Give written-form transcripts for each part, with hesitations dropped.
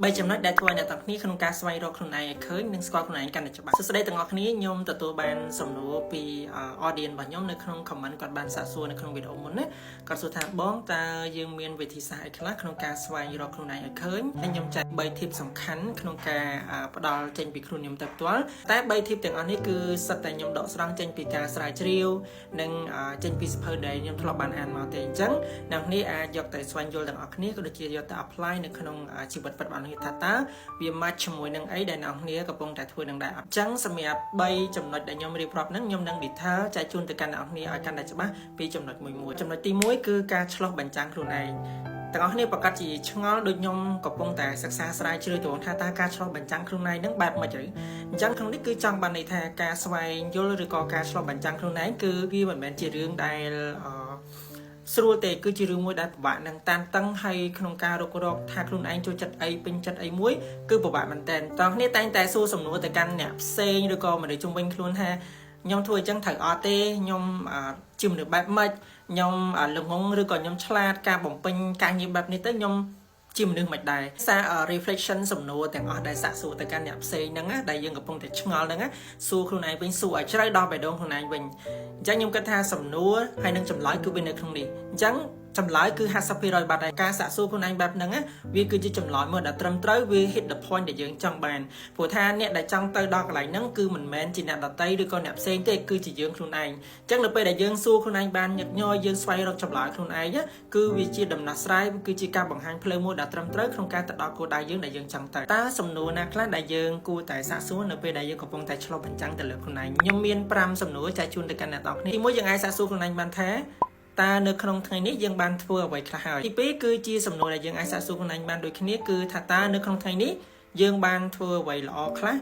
3ចំណុចដែលធ្វើឲ្យអ្នកទាំងគ្នាក្នុងការស្វែងរកខ្លួនឯងឲ្យឃើញនិងស្គាល់ខ្លួនឯងកាន់តែច្បាស់សួស្តីទាំងអស់គ្នាខ្ញុំទទួលបានសំណួរពី audience របស់ខ្ញុំនៅក្នុង comment គាត់បានសាកសួរនៅក្នុងវីដេអូមុនណាគាត់សួរថាបងតើយើងមានវិធីសាស្ត្រអីខ្លះក្នុងការស្វែងរកខ្លួនឯងឲ្យឃើញហើយខ្ញុំចែក3 tip សំខាន់ក្នុងការផ្ដល់ចេញពីខ្លួនខ្ញុំទៅផ្ទាល់តែ3 tip ទាំងអស់នេះគឺសុទ្ធតែខ្ញុំដកស្រង់ចេញពីការស្រាវជ្រាវនិងចេញពីសៀវភៅដែលខ្ញុំធ្លាប់បានអានមកទេអញ្ចឹងអ្នកនេះអាចយកទៅស្វែងយល់ទាំងអស់គ្នាក៏ដូចជាយកទៅ apply នៅក្នុងជីវិតពិតរបស់អ្នកថាតើវា match ជាមួយនឹងអីដែលអ្នកគ្នាកំពុងតែធ្វើនឹងដែរអញ្ចឹងសម្រាប់3ចំណុចដែលខ្ញុំរៀបរាប់ហ្នឹងខ្ញុំនឹង detail ចែកជូនទៅកាន់អ្នកគ្នាឲ្យកាន់តែច្បាស់ពីចំណុចមួយមួយចំណុចទី1គឺការឆ្លុះបញ្ចាំងខ្លួនឯងទាំងអស់គ្នាប្រកាសជាឆ្ងល់ដូចខ្ញុំកំពុងតែសិក្សាស្រាវជ្រាវទៅថាតើការឆ្លុះបញ្ចាំងខ្លួនឯងហ្នឹងបែបម៉េចទៅអញ្ចឹងក្នុងនេះគឺចង់បានន័យថាការស្វែងយល់ឬក៏ការឆ្លុះបញ្ចាំងខ្លួនឯងគឺវាមិនមែនជារឿងដែលអឺស្រួលទេគឺជារឿងមួយដែលពិបាកនឹងតានតឹងហើយក្នុងការរករកថាខ្លួនឯងចូលចិត្តអីពេញចិត្តអីមួយគឺពិបាកមែនតើតោះគ្នាតែងតែសួរសំណួរទៅកាន់អ្នកផ្សេងឬក៏មនុស្សជុំវិញខ្លួនថាខ្ញុំធ្វើអញ្ចឹងត្រូវអត់ទេខ្ញុំជាមនុស្សបែបម៉េចខ្ញុំល្ងងឬក៏ខ្ញុំឆ្លាតការបំពេញការងារបែបនេះទៅខ្ញុំជាមនុស្សមិនដែរសារ reflection សំណួរទាំងអស់ដែលសាកសួរទៅកាន់អ្នកផ្សេងហ្នឹងណាដែលយើងកំពុងតែឆ្ងល់ហ្នឹងណាសួរខ្លួនឯងវិញសួរឲ្យជ្រៅដល់បេះដូងខ្លួនឯងវិញអញ្ចឹងខ្ញុំគិតថាសំណួរហើយនឹងចម្លើយគឺវានៅក្នុងនេះអញ្ចឹងចម្លើយគឺ50%បាត់ហើយការសាកសួរខ្លួនឯងបែបហ្នឹងវាគឺជាចម្លើយមួយដែលត្រឹមត្រូវវា hit the point ដែលយើងចង់បានព្រោះថាអ្នកដែលចង់ទៅដល់កន្លែងហ្នឹងគឺមិនមែនជាអ្នកដទៃឬក៏អ្នកផ្សេងទេគឺជាយើងខ្លួនឯងអញ្ចឹងនៅពេលដែលយើងសួរខ្លួនឯងបានញឹកញយយើងស្វែងរកចម្លើយខ្លួនឯងគឺវាជាដំណោះស្រាយគឺជាការបង្ហាញផ្លូវមួយដែលត្រឹមត្រូវក្នុងការទៅដល់គោលដៅយើងដែលយើងចង់ទៅតើសំណួរណាខ្លះដែលយើងគួរតែសាកសួរនៅពេលដែលយើងកំពុងតែឆ្លុះបញ្ចាំងទៅលើខ្លួនឯងខ្ញុំមាន5សំណួរចែកជូនទៅកាន់អ្នកទាំងគ្នាទី1យើងអាចសាកសួរខ្លួនឯងបានថាតើនៅក្នុងថ្ងៃនេះយើងបានធ្វើអ្វីខ្លះហើយទី2គឺជាសំណួរដែលយើងអាចសាកសួរខ្លួនឯងបានដូចគ្នាគឺថាតើនៅក្នុងថ្ងៃនេះយើងបានធ្វើអ្វីល្អខ្លះ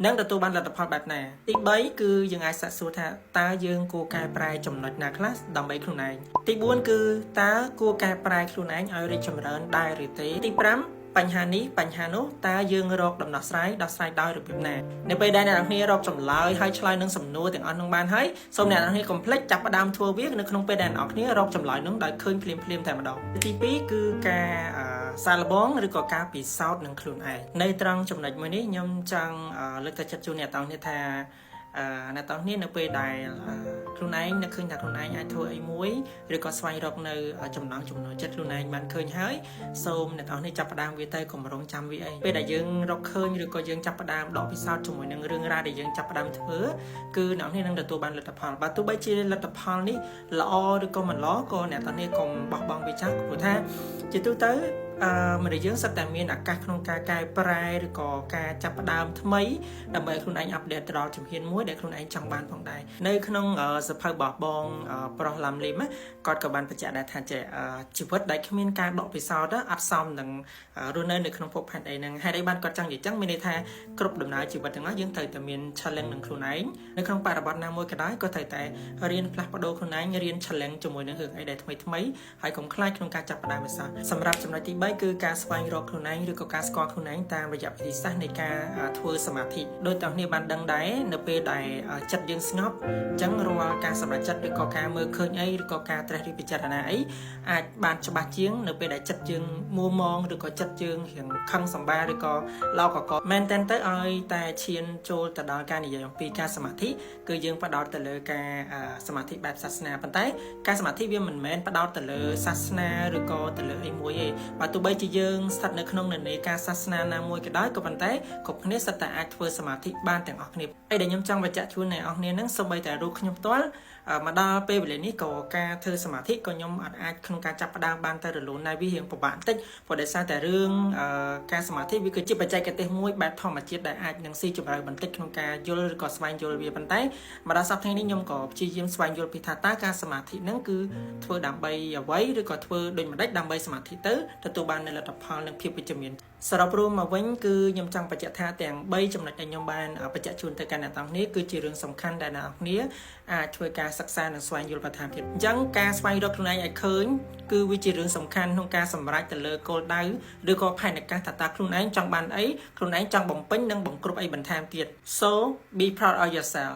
និងទទួលបានលទ្ធផលបែបណាទី3គឺយើងអាចសាកសួរថាតើយើងគួរកែប្រែចំណុចណាខ្លះដើម្បីខ្លួនឯងទី4គឺតើគួរកែប្រែខ្លួនឯងឲ្យរីកចម្រើនដែរឬទេទី5បញ្ហានេះបញ្ហានោះតើយើងរកដំណោះស្រាយដោះស្រាយដោយរបៀបណានៅពេលដែលអ្នកនរគ្នារកចម្លើយហើយឆ្លើយនឹងសំណួរទាំងអស់នោះបានហើយសូមអ្នកនរគ្នាកុំភ្លេចចាប់ផ្ដើមធ្វើវានៅក្នុងពេលដែលអ្នកនរគ្នារកចម្លើយនោះដោយឃើញភ្លាមភ្លាមតែម្ដងទី2គឺការសាកល្បងឬក៏ការពិសោធន៍នឹងខ្លួនឯងនៅត្រង់ចំណុចមួយនេះខ្ញុំចង់លើកទឹកចិត្តជូនអ្នកទាំងគ្នាថាអឺអ្នកទាំងគ្នានៅពេលដែលខ្លួនឯងនឹកឃើញថាខ្លួនឯងអាចធ្វើអីមួយឬក៏ស្វែងរកនៅចំណង់ចំណូលចិត្តខ្លួនឯងបានឃើញហើយសូមអ្នកទាំងគ្នាចាប់ផ្ដើមវាទៅកុំរងចាំវាអីពេលដែលយើងរកឃើញឬក៏យើងចាប់ផ្ដើមដកពិសោធន៍ជាមួយនឹងរឿងរ៉ាវដែលយើងចាប់ផ្ដើមធ្វើគឺអ្នកគ្នានឹងទទួលបានលទ្ធផលបើទោះបីជាលទ្ធផលនេះល្អឬក៏មិនល្អក៏អ្នកទាំងគ្នាកុំបោះបង់វាចោលព្រោះថាជាទូទៅអឺមនុស្សយើងសុទ្ធតែមានឱកាសក្នុងការកែប្រែឬក៏ការចាប់ផ្ដើមថ្មីដើម្បីខ្លួនឯង update ទៅដល់ជំហានមួយដែលខ្លួនឯងចង់បានផងដែរនៅក្នុងសៀវភៅរបស់បងប្រុសឡាំលីមគាត់ក៏បានបញ្ជាក់ដែរថាចេះជីវិតដែលគ្មានការដកពិសោធន៍អត់សមនឹងរស់នៅនៅក្នុងភពផែនដីហ្នឹងហេតុអីបានគាត់ចង់និយាយចឹងមានន័យថាគ្រប់ដំណើរជីវិតទាំងអស់យើងត្រូវតែមាន challenge នឹងខ្លួនឯងនៅក្នុងបរិបទណាមួយក៏ដោយក៏ត្រូវតែរៀនផ្លាស់ប្ដូរខ្លួនឯងរៀន challenge ជាមួយនឹងរឿងអីដែលថ្មីថ្មីហើយកុំខ្លាចក្នុងការចាប់ផ្ដើមឯសោះសម្រាប់ចំណុចទី3គឺការស្វែងរកខ្លួនឯងឬក៏ការស្គាល់ខ្លួនឯងតាមរយៈវិធីសាស្ត្រនៃការធ្វើសមាធិដោយទាំងគ្នាបានដឹងដែរនៅពេលដែលចិត្តយើងស្ងប់អញ្ចឹងរាល់ការសម្រេចចិត្តឬក៏ការមើលឃើញអីឬក៏ការត្រិះរិះពិចារណាអីអាចបានច្បាស់ជាងនៅពេលដែលចិត្តយើងមួមងឬក៏ចិត្តយើងរៀងខឹងសម្បាឬក៏ឡោកកមែនតើទៅឲ្យតែឈានចូលទៅដល់ការនិយាយអំពីការសមាធិគឺយើងផ្ដោតទៅលើការសមាធិបែបសាសនាប៉ុន្តែការសមាធិវាមិនមែនផ្ដោតទៅលើសាសនាឬក៏ទៅលើអីមួយទេបើទោះបីជាយើងស្ថិតនៅក្នុងនិន្នាការសាសនាណាមួយក៏ដោយក៏ប៉ុន្តែគ្រប់គ្នាសុទ្ធតែអាចធ្វើសមាធិបានទាំងអស់គ្នាអីដែលខ្ញុំចង់បញ្ជាក់ជូនអ្នកនរគ្នាហ្នឹងសូម្បីតែរូបខ្ញុំផ្ទាល់មកដល់ពេលវេលានេះក៏ការធ្វើសមាធិក៏ខ្ញុំអត់អាចក្នុងការចាប់ផ្ដើមបានតែរលូនដែរវារៀងពិបាកបន្តិចព្រោះដោយសារតែរឿងការសមាធិវាគឺជាបច្ចេកទេសមួយបែបធម្មជាតិដែលអាចនឹងស៊ីជម្រៅបន្តិចក្នុងការយល់ឬក៏ស្វែងយល់វាប៉ុន្តែមកដល់សប្តាហ៍នេះខ្ញុំក៏ព្យាយាមស្វែងយល់ពីថាតើការសមាធិហ្នឹងគឺធ្វើដើម្បីអ្វីឬក៏ធ្វើដូចម្ដេចដើម្បីសមាធិទៅទទួលបាននូវលទ្ធផលនិងភាពវិជ្ជមានសរុបរួមមកវិញគឺខ្ញុំចង់បញ្ជាក់ថាទាំង3ចំណុចដែលខ្ញុំបានបញ្ជាក់ជូនទៅកាន់អ្នកទាំងគ្នាគឺជារឿងសំខាន់ដែលអ្នកទាំងគ្នាអាចធ្វើការសិក្សានិងស្វែងយល់បន្ថែមទៀតអញ្ចឹងការស្វែងរកខ្លួនឯងឲ្យឃើញគឺវាជារឿងសំខាន់ក្នុងការសម្រេចទៅលើគោលដៅឬក៏ផែនការថាតើខ្លួនឯងចង់បានអីខ្លួនឯងចង់បំពេញនិងបង្គ្រប់អីបន្ថែមទៀត So be proud of yourself.